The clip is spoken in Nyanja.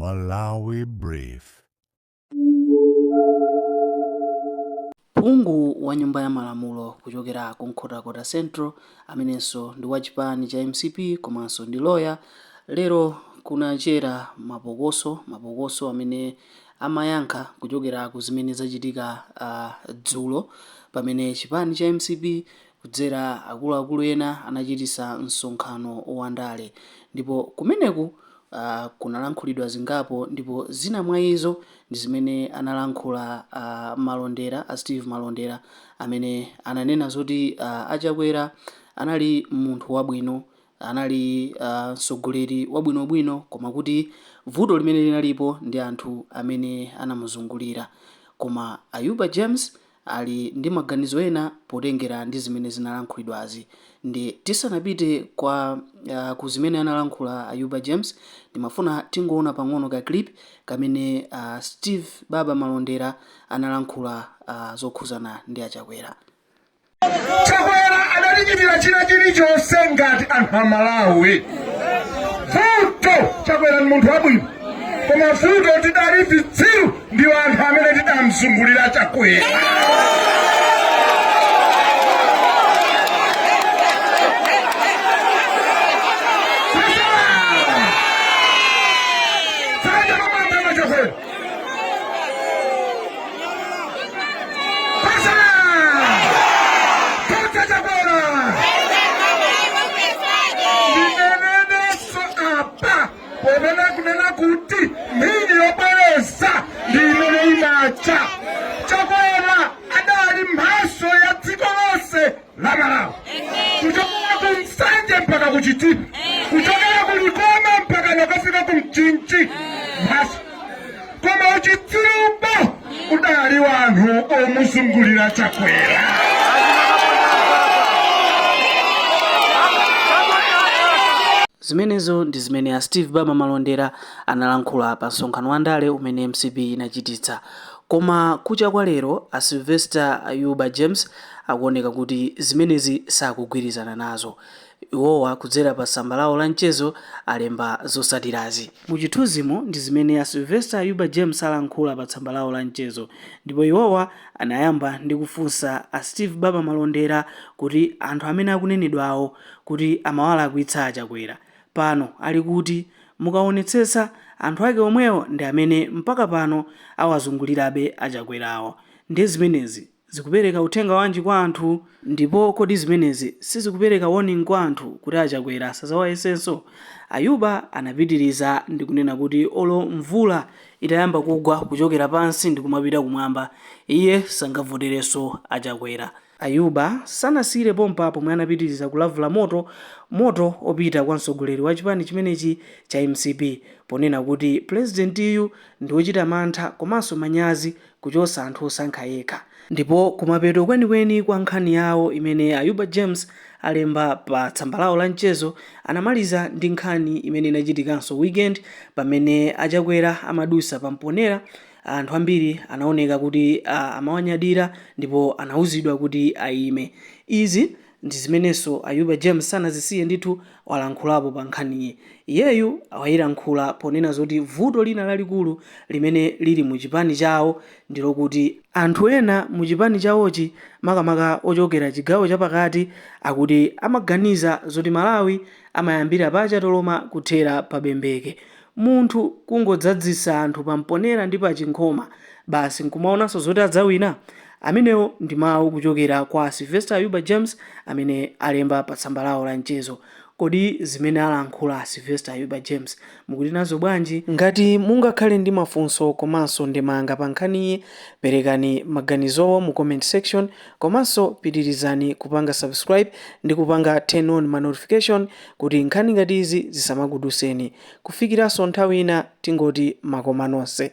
Malawi Brief. Phungu wa nyumba ya malamulo kuchokera ku Nkhotakota Central amenenso ndi wa chipani cha MCP komanso ndi lawyer, lero kunachera mapokoso, mapokoso amene amayankha kuchokera ku zimene zachitika dzulo pamene chipani cha MCP kudzera akuluakulu ena anachitisa msonkhano wa ndale ndipo kumeneku kunalankhulidwa zingapo ndipo zina mwa izo ndi zimene analankhula Malondera, a Steve Malondera amene ananena zoti a Chakwera anali munthu wabwino, anali mtsogoleri wabwinobwino koma kuti vuto limene linalipo ndi anthu amene anamuzungulira. Koma Ayuba James ali ndi maganizo ena potengera ndi zimene zinalankhulidwazi. Nde tisanapite kwa ku zimene analankhula Ayuba James, ndimafuna tingoona pang'ono ka clip kamene Steve Baba Malondera analankhula zokhuzana ndi a Chakwera. Chakwera adatichitira china chilichonse ngati anthu a Malawi. Vuto Chakwera ndi munthu wabwino, koma vuto tidali zitsiru ndi anthu amene tidamzungulira Chakwera. Sanja mamanga Chakwera. Pasa! Dr. Chakwera! Ndinenenso apa pomene kunena kuti mphini yobwereza ndi imene imacha. Chakwera adali mphatso ya dziko lonse la Malawi, kuchokera ku Nsanje mpaka ku Chitipa, kuchokera ku Likoma mpaka nakafika ku Mchinji, mphatso. Koma uchitsirubo udali wanthu omuzungulira Chakwera. Zimenezo ndi zimene a Steve Baba Malondera analankhula pa msonkhano wa ndale umene MCP inachititsa. Koma kucha kwa lero a Sylvester Ayuba James akuoneka kuti zimenezi sakugwirizana nazo. Iwowa kudzera pa tsamba lawo la mchezo alemba zotsatirazi. Mu chithunzimo ndi zimene a Sylvester Ayuba James alankhula pa tsamba lawo la mchezo ndipo iwowa anayamba ndi kufunsa a Steve Baba Malondera kuti anthu amene akunenedwawo kuti amawalakwitsa a Chakwera pano ali kuti? Mukaonetsetsa anthu ake omwewo ndi amene mpaka pano awazungulirabe a Chakwerawo ndiye zimenezi zikupereka uthenga wanji kwa anthu? Ndipo kodi zimenezi sizikupereka warning kwa anthu kuti a Chakwera asazawayesenso? Ayuba anapitiriza ndikunena kuti olo mvula itayamba kugwa kuchokera pansi ndikumapita kumwamba iye sangavoterenso a Chakwera. Ayuba sanasiyire pompa pomwe anapitiriza kulavula moto moto opita kwa mtsogoleri wa chipani chimenechi cha mcp ponena kuti pulezidentiyu ndi wochita mantha komanso manyazi kuchosa anthu osankha yekha. Ndipo kumapeto kwenikweni kwa nkhani yawo imene Ayuba James alemba pa tsamba lawo la mchezo anamaliza ndi nkhani imene inachitikanso weekend pamene a Chakwera amadusa pa Mponela anthu ambiri anaoneka kuti amawanyadira ndipo anauzidwa kuti ayime. Izi ndi zimenenso Ayuba James sanazisiye ndithu walankhulapo pa nkhaniyi. Iyeyu wayilankhula ponena zoti vuto lina lalikulu limene lili mu chipani chawo ndi lokuti anthu ena mu chipani chawochi makamaka ochokera chigawo chapakati akuti amaganiza zoti Malawi amayambira pa Chatoloma kuthera pa Bembeke. Munthu kungodzadzisa anthu pa Mponela ndi pa Chinkhoma basi nkumaonanso zoti adzawina? Amenewo ndi mawu kuchokera kwa Sylvester Ayuba James amene alemba pa tsamba lawo la mchezo. Kodi zimene alankhula a Sylvester Ayuba James mukuti nazo bwanji? Ngati mungakhale ndi mafunso komanso ndemanga pa nkhaniyi perekani maganizowo mu comment section komanso pitirizani kupanga subscribe ndi kupanga turn on ma notification kuti nkhani ngati izi zisamakuduseni. Kufikiranso nthawi ina tingoti makoma nonse.